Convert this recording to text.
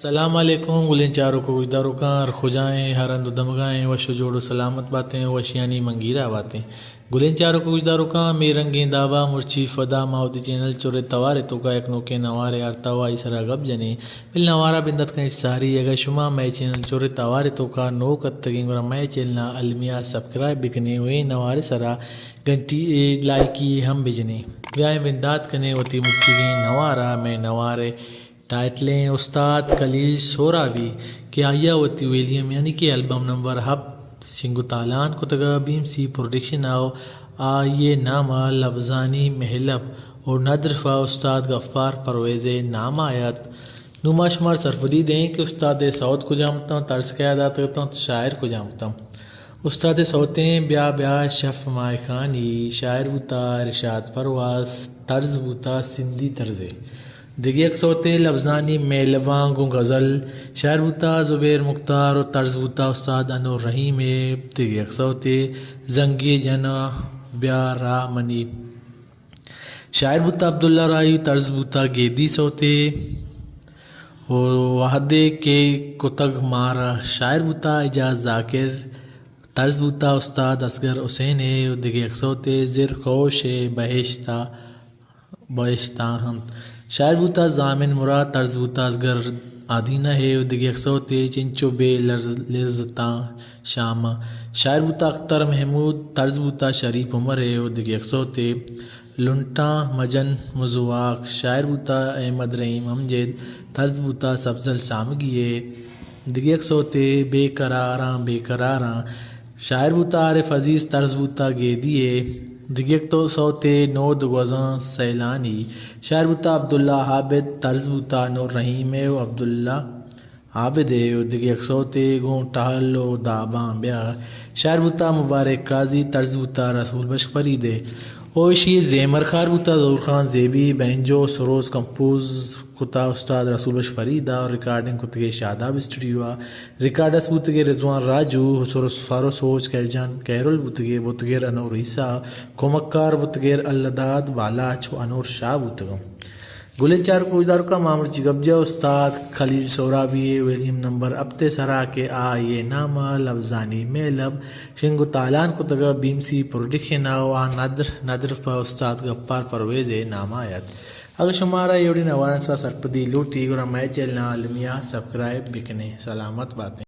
سلام علیکم گلیں چاروک و گوشداروکاں، ہر کجائیں، ہر ہند و دمگائیں، وش و جوڑ و سلامت باتیں، وشیانی منگیرا باتیں۔ گلیں چاروک و گوشداروکاں، مے رنگیں دابا مرچی فدا ما وتی چینل چرے توارے توکا یک نوکیں نوارے آرتا و آئی سرا گپ جنیں۔ بل نوارا بندات کن ساری، اگہ شما مئے چینل چرے توارے توکا نوک اتگیں گڑا مئے چینل المیا سبسکرائب بکنیں و اے نوارے سرا گھنٹی اے لائکی ہم بجنیں۔ بیائیں بندات کنیں وتی مرچیگیں نوارا۔ مئے نوارے ٹائٹلیں استاد خلیل سہرابی کہ آئی ء وتی ویلیم یعنی کہ البم نمبر ہپت شنگ و تالان کتگ ء بی ایم سی پروڈکشن ء، آئی ء نام ء لبزانی مہلب و ندر پہ استاد غفار پرویز ء نام ء ات۔ نوں ما شمار سرپدی دیں کہ استاد ء سوت کجام اتاں، طرز کیا داتگ اتاں، شاعر کجام اتاں۔ استاد ء سوتیں بیا بیا شف ماہ خانی، شاعر بوتا ارشاد پرواز، طرز بوتا سندھی طرزے۔ دگہ یک سوتے لبزانی مہلباں گوں غزل، شاعر بوتا زبیر مختار و طرز بوتا استاد انور رحیم ء۔ دگہ یک سوتے زنگے جن بیا راہ منی، شاعر بوتا عبداللہ راہی، طرز بوتا گیدی سوتے و وہدے کہ کتگ مارا، شاعر بوتا اعجاز ذاکر، طرز بوتا استاد اصغر حسین ء و دگہ یک سوتے زر کوش ء بہشتا بہشتاں انت۔ شاعر بوتا ضامن مراد، طرز بوتا اصغر آدینہ ء و دگہ یک سوتے چنچو بے لر-، لذتاں شاماں۔ شاعر بوتا اختر محمود، طرز بوتا شریف عمر ء و دگہ یک سوتے لنٹاں مجن مزواک۔ شاعر بوتا احمد رحیم امجد، طرز بوتا سبزل سامگی ء۔ دگہ یک سوتے بے قراراں بے قراراں۔ شاعر بوتا عارف عزیز، طرز بوتا گیدی ء۔ دگہ یک تو سوتے نود گوزاں سیلانی۔ شاعر بوتا عبداللہ عابد، طرز بوتا نور رحیم ء و عبداللہ عابد ء و دگہ یک سوتے گوں ٹہل و داباں بیا۔ شاعر بوتا مبارک قاضی، طرز بوتا رسول بخش فرید ء و ایشی زیمر کار بوتا ظہور خان زیبی، بینجو سروز کمپوز کتا استاد رسول بخش فرید ء، ریکارڈنگ کتگے شاداب اسٹوڈیو ء، ریکارڈسٹ بوتگے رضوان راجو، سر، سر و سوج خیر جان کیرول بوتگے، بوتگر انور عیسی، کمکار بوتگر اللہ داد بالاچ و انور شاہ بوتگم۔ گلیں چاروک و گوشداروکاں، ما مرچی گپ جا استاد خلیل سہرابی ء ویلیم نمبر ہپت ء سرا کہ آئی ء نام ء لبزانی مہلب شنگ و تالان کتگ ء بی ایم سی پروڈکشن ء و آ ندر، ندر پہ استاد غفار پرویز ء نام ء ات۔ اگہ شمارا اے وڑیں نواران سرا سرپدی لوٹی گڑا مئے چینل ء المی ء سبسکرائب بکنیں۔ سلامت باتیں۔